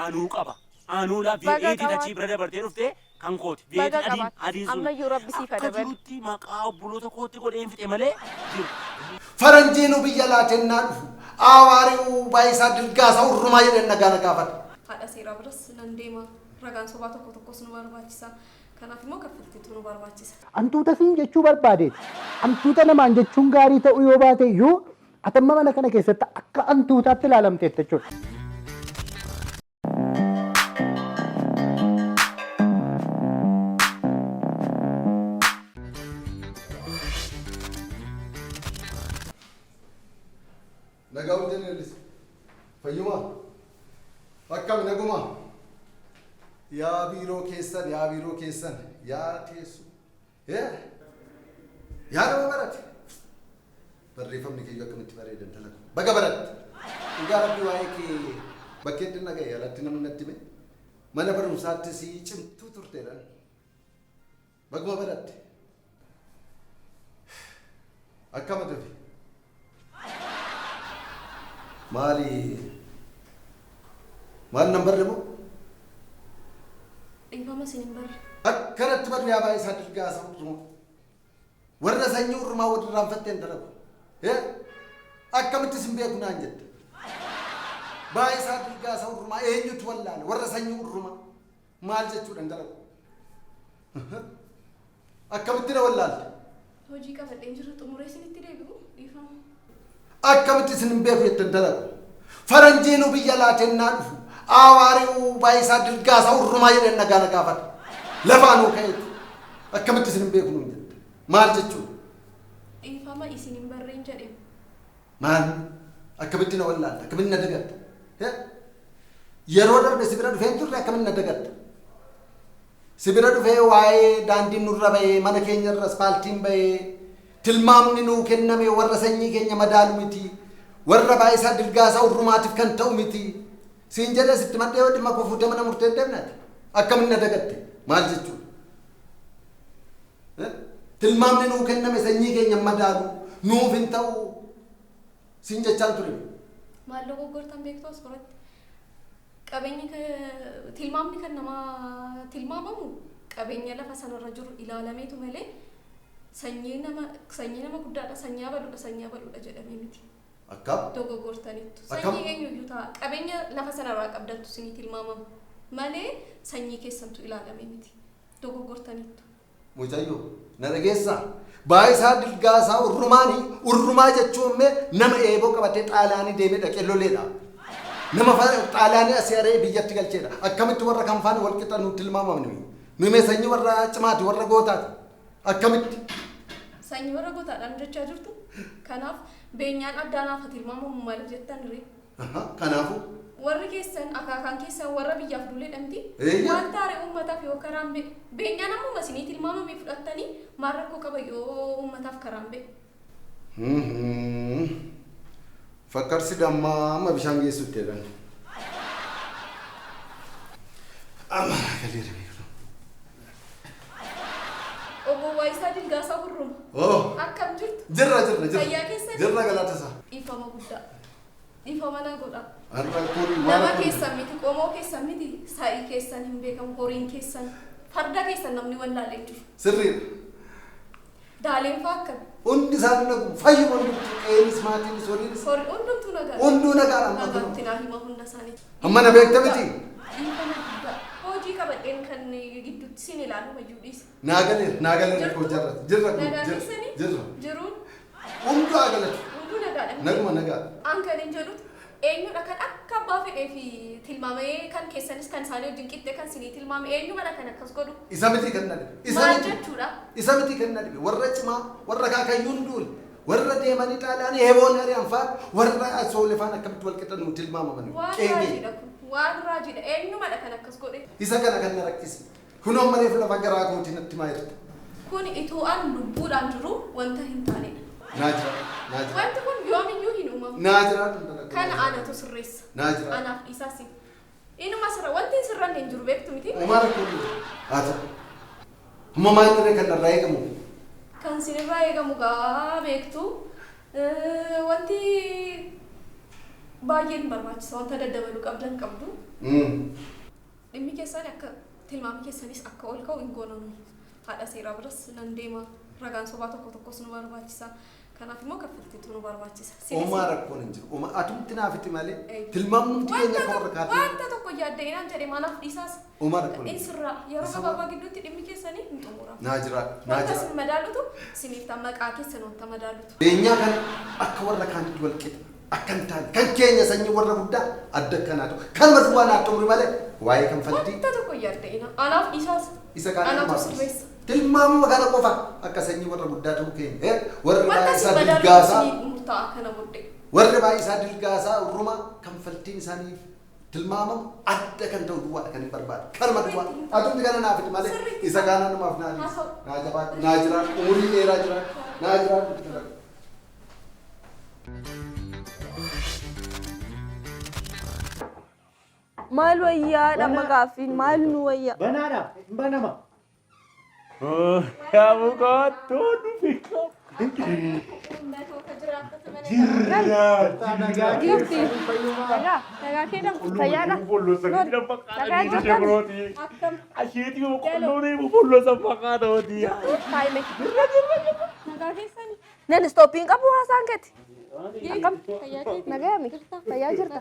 Anuu qaba. Anuu laa Baga V8 qabaat- achii bira dabartee dhuftee kan kooti. V8 Baga adiin qabaat. adiin sun Ammayyuu Rabbi siif haa akka dabalu. jirutti maqaa obboloota kootti godheen fixe malee jiru. Faranjiinuu biyya laatennaa dhufu Aawaari'uu Baayisaa Dilgaasaa Urrumaa jedheen nagaa na gaafata. Haadha seeraa biras nan deema. Ragaan sobaa tokko tokkos nu barbaachisa. Kanaaf immoo kaffaltiitu nu barbaachisa. Antuuta siin jechuu barbaadeeti. Antuuta namaan jechuun gaarii ta'uu yoo baate iyyuu ati amma mana kana keessatti akka antuutaatti ilaalamteetta jechuudha. Nagaa bultee leellise. Fayyumaa? Akkami nagumaa? Yaa biiroo keessan, yaa biiroo keessan, yaa teessoo. Yaa nama barate. Barreeffamni keeyyuu akkamitti bareeda intala koo. Baga baratte. Dhugaa rabbi waa'ee kee bakkeetti dhaga'e alatti namni natti hime. Mana barumsaattis cimtuu turteedhaan. Baguma baratte. Akkam ati ofii? Maali? Maal nan barre moo? Dhiifama isin hin barre. Akkanatti barri yaa baay'isaa dirgaasa urrumaa. Warra sanyii urrumaa wal irraanfattee intala koo. Eh? Akkamitti isin beeku naan jette? Baay'isaa dirgaasa urrumaa eenyutu wallaale? Warra sanyii urrumaa. Maal jechuudha intala koo? Akkamitti na wallaalte? Hojii qabadheen jira xumuree isinitti deebi'u dhiifama. Akkamitti isin hin beeku jette intala koo? Faranjiinuu biyya laatennaa dhufu aawaari'uu baayisaa dilgaasaa urrumaa jedheen nagaa na gaafata. Lafaanuu ka'eetu akkamitti isin hin beeku nuun jette? Maal jechuudha? Dhiifama isin hin barreen jedhe. Maal? Akkamitti na wallaalte? Akkamitti na dagatta? Yeroo darbe si bira dhufee hin turre akkamitti na dagatta? Si bira dhufee waa'ee daandiin nurra ba'ee mana keenya irra aspaaltiin ba'ee tilmaamni nuu kenname warra sanyii keenya madaalu miti warra baay'isaa dilgaasaa urrumaatiif kan ta'u miti siin jedhee sitti madhee yoo dhimma koo fuutee mana murtee hin deemne ati akkamiin na dagatte maal jechuudha? Tilmaamni nuu kenname sanyii keenya hin madaalu nuuf hin ta'u siin jechaan ture. Maal dogoggortan beektu as biratti? Qabeenyi tilmaamni kan namaa tilmaamamu qabeenya lafa sanarra jiru ilaalameetu malee sanyii nama sanyii nama guddaadha sanyii abaluudha sanyii abaluudha jedhamee miti. Akkam? Dogoggortanittu. Akkam? Sanyii eenyuyyuu ta'a qabeenya lafa sanarraa qabdantu isinii tilmaamama malee sanyii keessantu ilaalamee miti. Dogoggortanittu. Mucayyoo, na dhageessaa? Baayisaa Dilgaasaa Urrumaani, Urrumaa jechuun mee nama eeboo qabatee Xaaliyaanii deemee dhaqee loleedha. Nama Xaaliyaanii asii ari'ee biyyatti galcheedha. Akkamitti warra kan faana wal qixa nu tilmaamamne nuyi? Nuyi mee sanyii warra cimaati, warra gootaati. Akkamitti? Sanyii warra gootaadhaan jechaa jirtu. Kanaaf beenyaan addaa naaf haa tilmaamamu maaliif jettan ree? Aha, Kanaafuu Warri keessan akaakaan keessan warra biyyaaf duuledha miti? Eeyya. Maal taare uummataaf yoo karaan ba'e? Beenyaan ammuma isinii tilmaamame fudhattanii maal rakkoo qaba yoo uummataaf karaan ba'e? Mhm. Fakkarsi dammaa amma bishaan geessutti jedhan. Amma galeera beeknu. Obbo Waayisaa Dilgaasaa Hurruma. Oh, Akkam jirtu? jirra jirra jirra. Fayyaa keessanii? Jirra galata isaa. Dhiifama guddaa. Dhiifama naa godhaa. Har'a kun waan Nama akkam- keessan miti, qomoo keessan miti, sa'i keessan hin beekamu, horiin keessan, farda keessan namni wallaalee hin jiru. Sirriidha. Daaleen faa akkami? Hundi isaanii nagu fayyuma hundumtuu qe'eenis maatiinis horiinis Hori hundumtuu nagaadha. hunduu nagaadha amma kunoo. Nagaatti naa hima hunda isaanii. Amma na beekta miti? Dhiifama guddaa. Hojii qabadheen kan gidduutti sin ilaalu mayyuu dhiise. Naa galeera naa galeera Jirtu? koo jarra jirra kun Nagaa jirra keessanii? jirra. Jiruun? Hunduu haa galatu. Hunduu nagaadha miti? Naguma nagaadha. An kan hin jedhutu eenyudha kan akka abbaa fedhee fi tilmaamee kan keessanis kan isaanii wajjin qixxee kan sinii tilmaame eenyumadha kan akkas godhu? Isa miti kan na dhibe. Isa Maal miti. jechuudha? Isa miti kan na dhibe. Warra cimaa, warra kaakayyuun duule, warra deemanii xaalaanii heboon ari'an faan, warra asoole faan akkamitti wal qixa nuu tilmaamaman. Waan Qeengee. raajiidha kun. Waan raajiidha. Eenyumadha kan akkas godhe? Isa kana kan na rakkise. Kunoo amma reefu lafa garaa kootii natti himaa jirta. Kun ituu an lubbuudhaan jiruu wanta hin taanedha. Naa jiraadhu. Naa jiraadhu. Wanti kun yoomiyyuu hin uumamu. Naa jiraadhu intala koo. Kana anatu sirreessa. Naa jiraadhu. Anaaf dhiisaa sin. Inuma sirra wanti hin sirranne hin jiru beektu miti. Homaa rakkoo hin jiru. Haa ta'u. Amma maal irree kan narraa eegamu? Kan sinirraa eegamu gaa beektu. Wanti baay'een barbaachisa wanta daddabaluu qabdan qabdu. keessan akka tilmaamni keessanis akka ol ka'u hin goonanu. Haadha seeraa biras nan deema. Ragaan sobaa tokko tokkos nu barbaachisa. Kanaaf immoo kaffaltiitu nu barbaachisa. Sinis Uumaa rakkoon hin jiru. Uumaa atumti naafiti malee tilmaamnumti keenya akka warra kaatee. Wanta tokko yaadda'inaan jedhe maanaaf dhiisaas. Uumaa rakkoon hin jiru. Insirraa yeroo gabaabaa gidduutti dhimmi keessanii hin xumuramu. Naa jira. Naa Wanta jira. isin madaalutu isiniif ta'a maqaa keessan wanta madaalutu. Beenyaa kana akka warra kaanitti wal qixa. Akka hin taane kan keenya sanyii warra guddaa adda akkanaa ta'u. Kan maduwaa naa xumuri malee waa'ee kanfaltii Wanta tokko yaadda'ina. Anaaf dhiisaas. isa kaan Anaatu namaaf sirreessa. Tilmaamuma kana qofa akka sanyii warra guddaa ta'uu keenya. Warri Wanta baay'ee isin isaa madaalutu dilgaasaa isinii murtaa'a kana booddee. warri baay'ee isaa dilgaasaa urrumaa kanfaltiin isaaniif tilmaamamu adda kan ta'u duwwaadha kan hin barbaadu. Kanuma duwwaa. Atumti kana naaf fidi malee isa kaana namaaf naa dhiisa. Naa jabaadhu, naa jiraadhu, umurii dheeraa jiraadhu, naa jiraadhu. Maal wayyaa dhamma gaaffiin maal nu wayyaa? Banaadha. Hin banama. Abukaatoo dhufe. Gifti. Nagaa. Nagaa kee dha. Fayyaadha. Nagaa jirtan. Akkam. Asheetii boqqolloo boqqolloo saffaqaatooti. Taa'ime. Nagaa keessanii. Nan istooppiin qabu haasaan keeti. Akkam. Fayyaa keeti. Nagaa mi? Fayyaa jirta.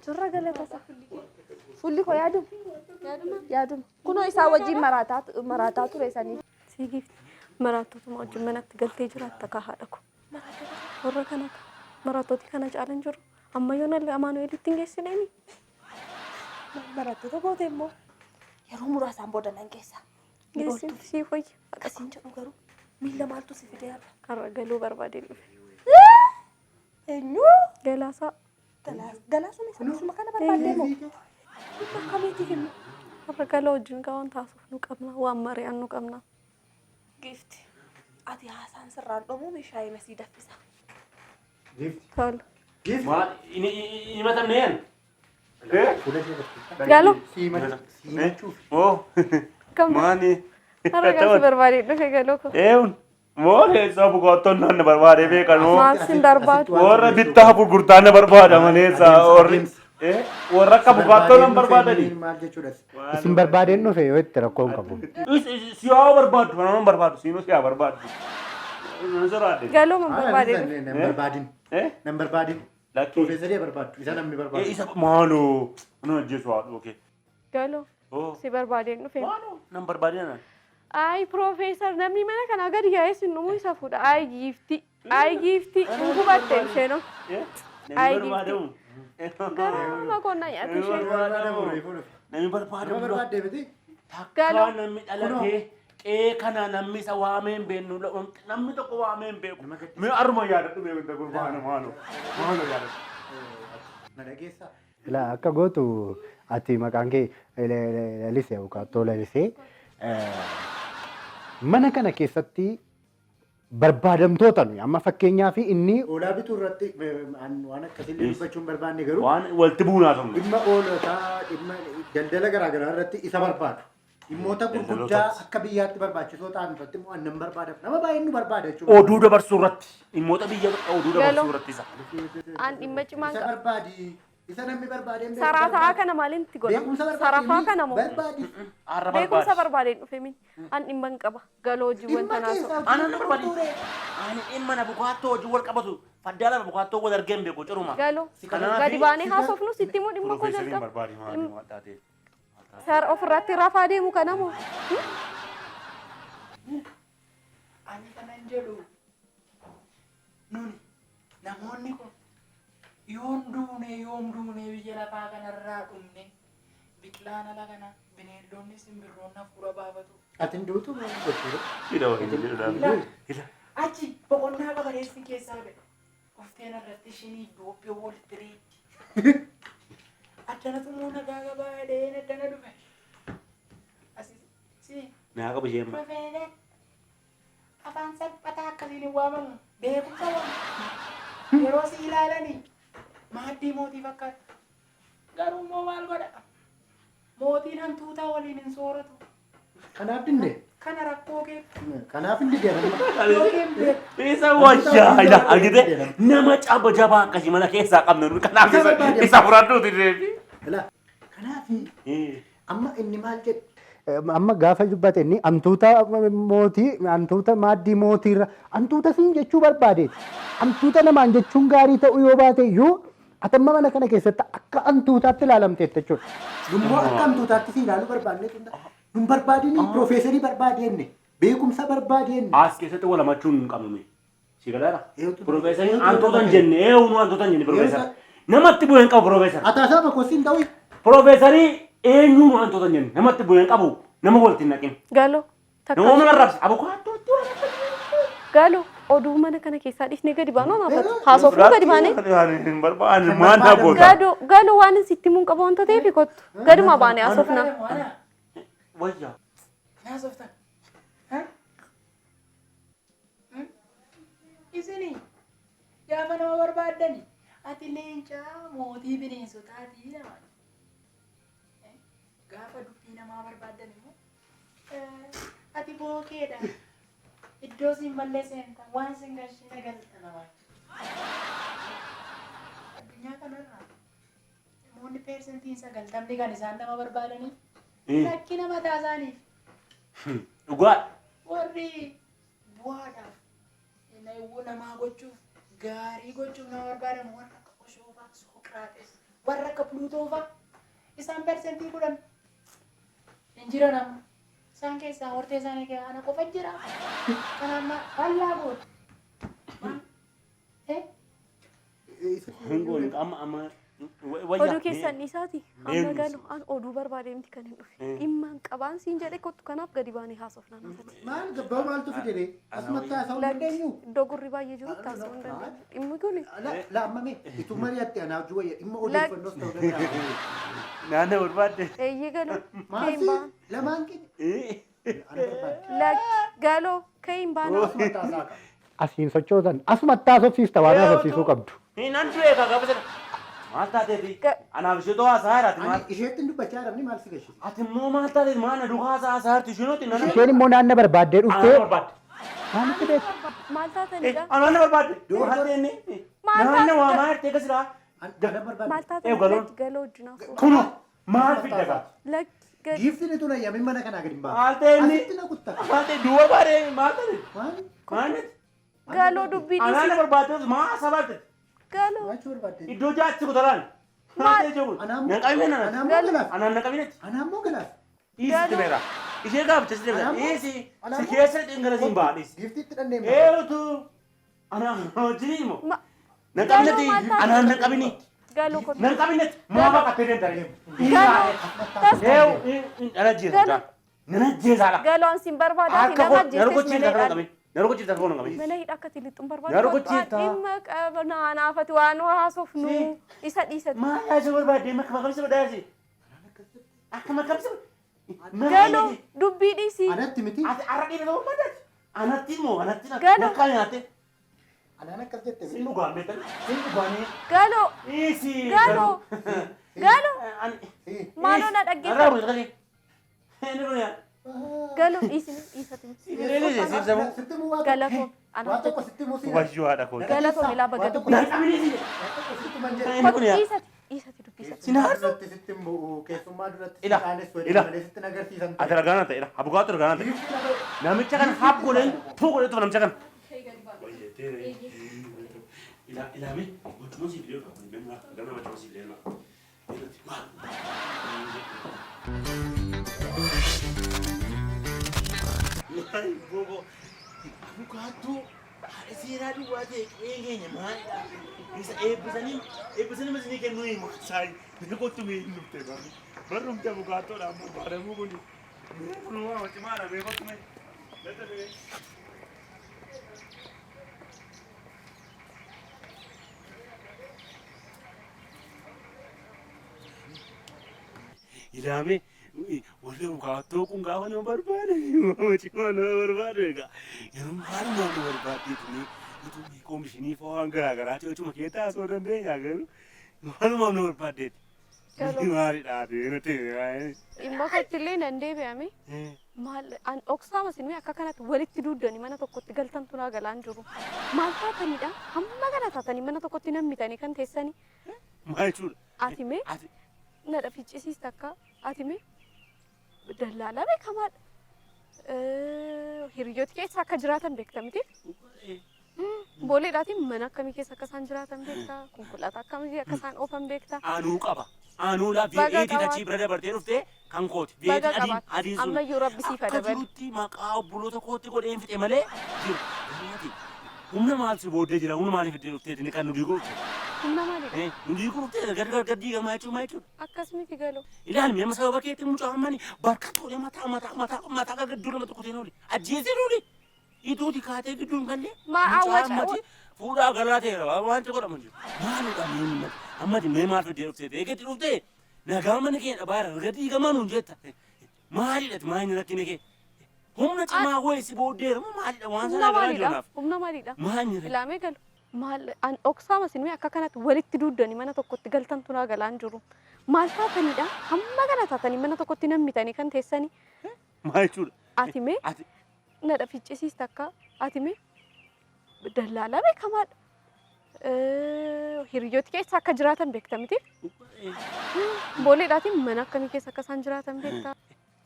Jirra galatasa. Fuulli koo yaaduma. Yaaduma. Yaaduma. Kunoo isaa wajjin maraataa maraataa ture sanii. Si gifti. Maraatotuma wajjin manatti galtee jiraatta kaa haadha ko. Warra kana maraatoti kana caalan jiru. Amma yoon alle Amaanu'eelitti hin geessineemi. Barattoota goote immoo yeroo muraasaan booda nan geessa. Geessin siif wayya. Akkasiin jedhu garuu miila maaltu si fide har'a? Har'a galuu barbaadeen dhufe. Eenyu? Galaasaa. Galaasuma isa isuma kana barbaadde moo? Akkamiiti kennu? Har'a galaa wajjin kaa waan taasisuuf nu qabna. Waan mari'an nu qabna. Gifti. Ati haasaan sirraan dhumuu meeshaa masii danfisa. Tolu. Maal inni matamne yan? Galoo. Simachuuf. Oh. Kam? Maani? Har'a galuu barbaadeen dhufe galoo ko. Eewun. Moo keessaa abukaattoon nan barbaadee beekanoo. Maal sin barbaadu? Warra bittaa gurgurtaa na barbaada malee warri warra akka abukaattoo nan barbaadani. Maal jechuudha? Isin barbaadeen dhufe yoo itti rakkoon qabu. Si haa barbaaddu kana nan barbaadu siinuu si haa barbaaddu. Nan soraadhe. Galoo man barbaadeen dhufe. Nan barbaadin. Nan barbaadin. Lakkii. Piroofeesarii barbaaddu. Isa namni barbaadu. Isa maaloo nan ajjeesu haadhu okee. Galoo. Si barbaadeen dhufe. Maaloo nan barbaadina nan. Ay piroofeesar namni mana kanaa gadi yaa'ee sin dhumuu isa fuudha. Ay giifti. Ay giifti. Hin gubatte isheenoo. Namni barbaadamu. Gara qonnaa nyaata ishee. Namni barbaadamu. Nama barbaaddee miti? Takkaa namni dhalatee qe'ee kana namni isa waamee hin beeknu namni tokko waamee hin beeku. Mee aruma yaadadhu mee wanta gurbaana maaloo maaloo yaadadhu. Na dhageessaa? Ilaa akka gootu ati maqaan kee Lalisee Abukaattoo Lalisee mana kana keessatti barbaadamtoota nuyi amma fakkeenyaaf inni Hoolaa bituu irratti waan akkasiillee dubbachuu hin barbaanne garuu Waan walitti buunaa ta'u. dhimma hoolotaa dhimma daldala garaagaraa irratti isa barbaadu. Dhimmoota gurguddaa akka biyyaatti barbaachisoo ta'an irratti immoo annan barbaadaf nama baay'een nu barbaada jechuudha. Oduu dabarsuu irratti dhimmoota biyya oduu dabarsuu irratti isa. An dhimma cimaan Isa qaba. barbaadi. Isa namni barbaadee hin beeku Saraataa barbaadi. kana maaliin itti godha? Beekumsa barbaadi. Sarafaa kana moo? Barbaadi. Arra Beekumsa barbaadi. barbaadeen dhufe min. An dhimma hin qaba. Galoo hojii Dhimma wanta naasa'u. keessaa Ana na barbaadi. Ani dhimma na bukaattoo hojii wal qabatu faddaala bukaattoo wal argee hin beeku ciruma. Galoo. Kanaaf Gadi baanee haasofnu sitti immoo dhimma koo Piroofeesariin jalqaba. barbaadi maali waan taatee. Sar ofirratti rafaa deemu kana moo? Ani kanan jedhu nuni namoonni kun yoom duune yoom duune biyya lafaa kanarraa dhumne biqilaan ala kana bineeldonni simbirroonni hafuura baafatu. Ati hin duutu maal jechuudha? Hidha waliin jedhu Hidha. Achi boqonnaa qabareessi keessaa ba'e. Ufteen irratti shinii doobbee walitti reetti. Addanatu immoo nagaa qabaa jedheen addana dhufe. Asi si Naa qabu ishee amma. Profeesar afaan salphataa akkasiin hin waamamu beekumsa waamamu. Yeroo si ilaalani maaddii mootii fakkaata. Garuu immoo maal godha? Mootiin hantuutaa waliin hin sooratu. Kanaaf dinne. Kana rakkoo kee Kanaaf hin didee nama. rakkoo kee hin beeku. Isa wajjaa ila argite nama caba jabaa akkasii mana keessaa qabnu kanaaf isa fudhadhuuti deebi. Kanaaf Amma inni maal jedhe? Amma gaafa dubbate inni hantuuta mootii, hantuuta maaddii mootiirra hantuuta siin jechuu barbaadeeti. Hantuuta namaan jechuun gaarii ta'uu yoo baate iyyuu ati amma mana kana keessatti akka hantuutaatti ilaalamteetta jechuudha. Immoo akka hantuutaatti si ilaaluu barbaadne nun barbaadini, piroofeesarii barbaadenne, beekumsa barbaadenne. As keessatti wal hamachuun hin qabnu. Si galaara? Eeyyutu- Piroofeesariin eeyyutu hantuuta hin nama jenne, eenyu hantuuta hin jenne piroofeesar. Eeyyutu- Namatti bu'ee hin qabu piroofeesar. Ataasaa bakkoosiin ta'u. Piroofeesarii eenyuun hantuuta hin jenne, namatti bu'ee hin qabu, nama walitti hin naqin. Galoo. Takka Nama mana arrabse, abukaattootti waan Galoo, oduu mana kana keessaa dhiisnee gadi baanoo naafatu. Haasofnuu gadi baanee. Hin barbaanne maal naa goota? Galoo, galoo, waan sitti himuun qaba wanta ta'eef kottu. Gaduma baanee haasofna. Wayya. Naasoftan. Isini gaafa nama barbaaddani ati leencaa mootii bineensotaati namaan. Gaafa dubbii namaa barbaaddan immoo ati bookeedha. Iddoo siin mallee seenta, waan siin gashina galta namaan. Addunyaa kanarraa namoonni 90% kan isaan nama barbaadaniif rakkina mataa isaaniif. Dhugaa. Warri bu'aadhaaf namaa gochuuf, gaarii gochuuf nama barbaadan warra akka Oshoo fa'aa, Soqiraaxes, warra akka Pluutoo fa'aa, isaan 10% hin jiran amma. Isaan keessaa hortee isaanii keessaa ana qofa jira. Kan amma bal'aa gootu. Eh? Hin goone amma amma wayya. Oduu keessan dhiisaati. Amma Eenyu? galoo, an oduu barbaadee miti kan hin dhufe. Dhimma hin qabaan siin jedhe, kottu, kanaaf gadi baanee haasofna naafati. Maal gabbaa maaltu fide ree? Asumatti haasa'uu hin dandeenyu. Iddoo gurri baay'ee jirutti haasa'uu hin dandeenyu. Dhimmi kuni La amma mee ituu mari'atte anaa hojii wayya, dhimma odeeffannoos ta'uu danda'a. Naannoo barbaadde. Eeyyee galoo. Ka'in Maal baan. lamaan keenya? Ana barbaadde. Lakki, galoo, ka'in baanaa. Asumatti haasa'a qaba. Asiin sochootan asumatti haasofsiista waan haasofsiisuu qabdu. Hin an du'e kaa gaafa sana. Maal taateeti? Anaaf isheetu haasaa jiraati maal? Ani isheetti hin dubbachaa jiramni, maal si gashise? Ati immoo maal taateeti? Maal na duukaa haasaa haasaa jirti isheen nana. Isheen immoo naanna barbaaddee Anaa dhuftee barbaadde. maalitti beektu? Maal taatanidha? Anaa na barbaadde. Maal ta'e? Maal Naanna taate? waamaa jirti eega silaa. Ana barbaadde. Maal Ee, taatan? galoon. Lakki, galoo wajjin haasofna. Kuno maal fidda kaa? Lakki, gadi. Giiftiin tun ayyamin mana kanaa gadi hin baatu. Maal ta'e inni? Asitti na kutta. Maal ta'e duwwa baadhee maal ta'e? Maal? Maal ta'e? Galoo, dubbii Anaa dhiisi. na barbaadde maa haasaa baate? Galoo. Maal barbaadde? Iddoo jaatti kutaraan. Maal ta'e jechuun? Anaa Na qabine nana. Anaa immoo galaaf. Anaan na qabinetti. Anaa immoo galaaf. Dhiisi beera. Ishee gaaficha si deebisa. Dhiisi. Si keessa dhingala siin ba'a dhiisi. Giiftiitti dhanneen. Eetu. Anaa hojii immoo. Na Galoo, qabinetti. maal taate? Anaan na qabini. Galoo, kottu. Na qabinetti. Maa baqattee deemta? Galoo. Tas. Eewu nana jeesaa. Nana jeesaadha. Galoo, an siin barbaadaati Harka nama koo na ajjeestes rukuchiifta mana kan hidhaan. qabin. Na rukuchiifta kan qabin. Mana hidhaa akka tilixxuun barbaadu. Na rukuchiifta. Dhimma qaba naanaafati waan haasofnu isa dhiisati. Maal yaasuu barbaadde? Makka makamsa badhaasi. Akka makamsa. Galoo, dubbii dhiisi. Anatti miti. Ati arra dhiira ta'uu barbaadde. Anatti immoo anatti Galoo. nakkaa nyaatte. Anaan akkas jette. Sin dhugaan beektan. Sin dhugaanii. Galoo. Dhiisi. Galoo. Galoo. Ani. Maaloo na Arraa dhaggeeffadhu. bu'e Inni kun yaa. Galoo, dhiisi, dhiisati. Sitti muu waa tokko. Galatoo. Waa tokko sitti muu si. Wayyuu haadha koo. Galatoo milaa baga dubbii. Na qabini. Waa tokko sitti man jedhe. Inni kun yaa. Dhiisati. Dhiisati dubbisati. Sin haarsu. Duratti sitti hin bu'u, keessummaa duratti si Ila, qaanessu ila. malee sitti agarsiisan. Ati ragaa ta'e. Abukaatu ragaa ta'e. Namicha kana hap godheen tuu godhee tufa namicha kana. Ila ilaame gochuma siif illee dhufa. Gama gochuma siif illee dhufa. Maal? Bobo abukaattuu haadha seeraa duwwaa ta'e qe'ee keenya maalidha? Isa eebbisanii eebbisanii masinii kennuu himu. Saayi mee kottu, mee hin dhufte barri. Barrumti abukaattoodhaan barbaadamuu kuni. Mee kun waa cimaadha, mee kottu mee. Dadhabee. Ilaame, warri abukaattoo kun gaafa nama barbaade cimaa nama barbaadu egaa yeroo maaluma nama barbaaddeetuni utuu koomishinii fa'aa waan garaa garaati hojuma kee taasisuu dandeenya, garuu maaluma nama barbaaddeeti. Galoo. Maalidha nuti? Dhimma kootti nan deebi'ame. Maal an dhoksaama isin akka kanatti walitti duudanii mana tokkotti galtan tunaa galaan jiru. Maal taatanidha? Hamma kana taatanii mana tokkotti nammitanii kan teessanii. Maal jechuudha? Ati mee Ati na ficcisiista akka ati mee Dallaalaa beekamaadha. Hiriyoota keessa akka jiraatan beekta miti? Booleedhaatiin mana akkamii keessa akka isaan jiraatan beekta? Konkolaataa akkamii akka isaan oofan beekta? Anuu qaba. Anuu laa Baga V8 qabaat. Achii bira dabartee dhuftee kan kooti. Baga V8 adiin qabaat. adiin sun. Ammayyuu rabbi siif haa Akka dabalu. jirutti maqaa obboloota kootti godheen fixe malee jira. Garuu humna maal si booddee jira? Humna maaliif itti dhuftee inni kan nu diiguu dhufte? Humna maalidha? Nu diiguu dhuftee gar gar gar diigamaa jechuun maal jechuudha? Akkas miti galoo. Ilaali amma sababa keetti mucaa ammani barka tole mataa mataa mataa mataa gara gidduu nama tokko oole. Ajjeesee oole. Ituuti kaatee gidduu hin galle. Ma- Mucaa awwaca- ammati fuudhaa galaa ta'eera wanti godhamu jiru. Maalidha mee ammati ammati mee maal fiddee dhuftee eegatti dhuftee nagaa mana kee dhabaara erga diigamaa nuun jetta. Maalidha maayini rakkina kee? Humna cimaa wayii si booddeera moo maalidha waan Humna sana garaa maalidha? jirunaaf? Humna maalidha? Maal inni Ilaamee galu. Maal an dhoksaa masinuu akka kanatti walitti duuddanii mana tokkotti galtantu naa galaan jiru. Maal taatanidha? Hamma kana taatanii mana tokkotti nammitanii kan teessanii. Maal jechuudha? Ati mee Ati na dhaficcisiista akka ati mee dallaalaa beekamaadha. Hiriyoota keessa akka jiraatan beekta miti? Booleedhaatiin mana akkamii keessa akka isaan jiraatan beekta?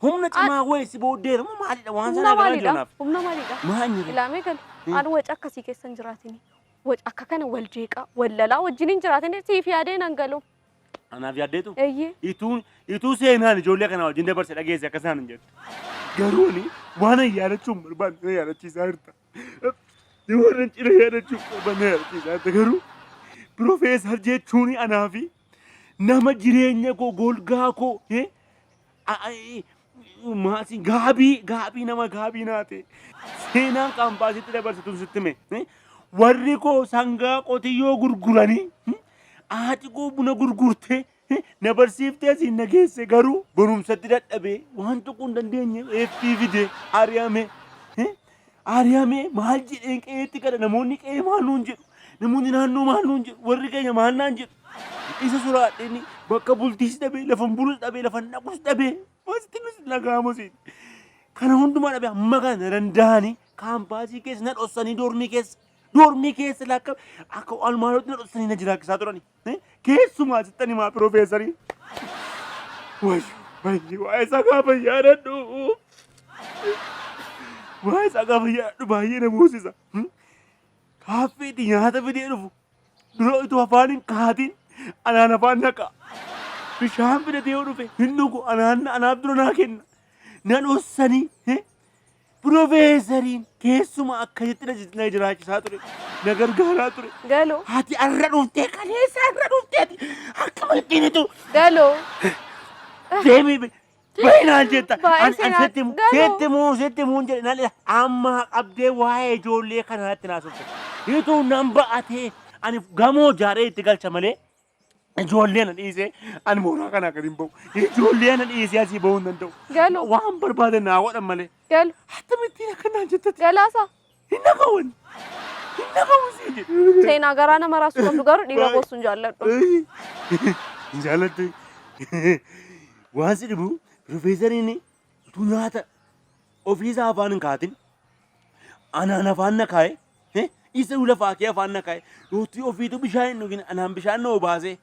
Humna cimaa wayii si booddeera moo maalidha waan Humna sana garaa maalidha? jirunaaf? Humna maalidha? Maal inni Ilaamee galu. An waca akkasii keessa hin jiraatini. Waca akka kana wal jeeqaa, wal lalaa wajjin hin jiraatini siif yaadee nan galu. Anaaf yaaddeetu? Eeyyee. Ituu ituu seenaan ijoollee kana wajjin dabarse dhageesse akka isaan hin jettu. Garuu ani waan an yaadachuun barbaanne na yaadachiisaa jirta. Waan an cina yaadachuun barbaanne na yaadachiisaa jirta garuu Piroofeesar jechuun anaa fi nama jireenya koo golgaa koo maasii gaabii gaabii nama gaabii naa ta'e seenaan kaampaasitti dabarsitu sitti hime. Warri koo sangaa qotiyyoo gurguranii haati koo buna gurgurtee na barsiiftee asiin na geesse garuu barumsatti dadhabee waan tokko hin dandeenye eeffii fide ari'ame. Ari'ame maal jedheen qe'eetti gala namoonni qe'ee maal nuun jedhu namoonni naannoo maal nuun jedhu warri keenya maal naan jedhu isa soraadheen bakka bultiis dhabee lafan bulus dhabee lafan dhaqus dhabee masti nus dhaga'amu siin. Kana hundumaa dhabee amma kana danda'anii kaampaasii keessa na dhossanii doormii keessa lakka akka almaanootti na dhossanii na jiraachisaa turani. Keessumaa sittani maa piroofeesarii. Wayyo wayyo waa'ee isaa gaafa yaadadhu. Waa'ee isaa gaafa yaadadhu baay'ee na boosisa. Kaaffeetti nyaata fidee dhufu dura utuu afaan hin kaatin anaan afaan naqa. Bishaan fidatee yoo dhufe hin dhugu anaan anaaf dura naa kenna. Na dhossanii piroofeesariin keessumaa akkasitti na jiraachisaa ture. Na gargaaraa ture. Galoo. Ati har'a dhuftee kaleessa har'a dhuftee ati akka malkiinitu Galoo. deemee baay'inaan jetta. Baay'ee An seenaa- sitti himu Galoo. sitti himu sitti himu jedhe naan amma qabdee waa'ee ijoollee kanaatti naasofte. Ituu nan ba'atee ani gamoo ijaaree itti galcha malee ijoollee na dhiisee ani mooraa kanaa gadi hin ba'u. Ijoollee na dhiisee asii ba'uu hin danda'u. Galoo. Waan barbaadan naa godhan malee. Galoo. Akkamittiin akkanaan jettati? Galaasaa. Hin dhaga'uun. Hin dhaga'uun sii jedhe. Seenaa garaa nama raasuu qabdu garuu dhiira boossu hin jaalladhu. Hin jaallattu. Waan si dhibu piroofeesariin utuu nyaata ofiisaa afaan hin kaatin anaan afaan na kaa'e isa lafaa kee afaan na kaa'e yootii ofiitu bishaan hin dhugin anaan bishaan na obaasee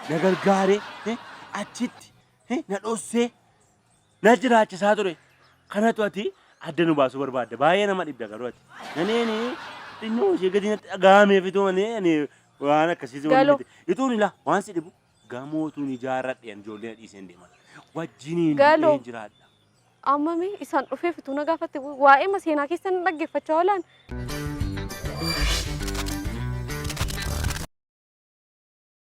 na gargaaree achitti na dhossee na jiraachisaa ture. Kanatu ati adda nu baasuu barbaadde baay'ee nama dhibda garuu ati. Naneeni xinnoo ishee gadi natti dhaga'ameef itoo malee ani waan akkasii si Galoo. miti. Ituun ila waan si dhibu gamootuun ijaarradhe ani ijoollee na dhiiseen deeman. Wajjiniin Galoo. du'een jiraadha. Amma mee isaan dhufeef utuu na gaafatte waa'ee seenaa keessan dhaggeeffachaa oolan.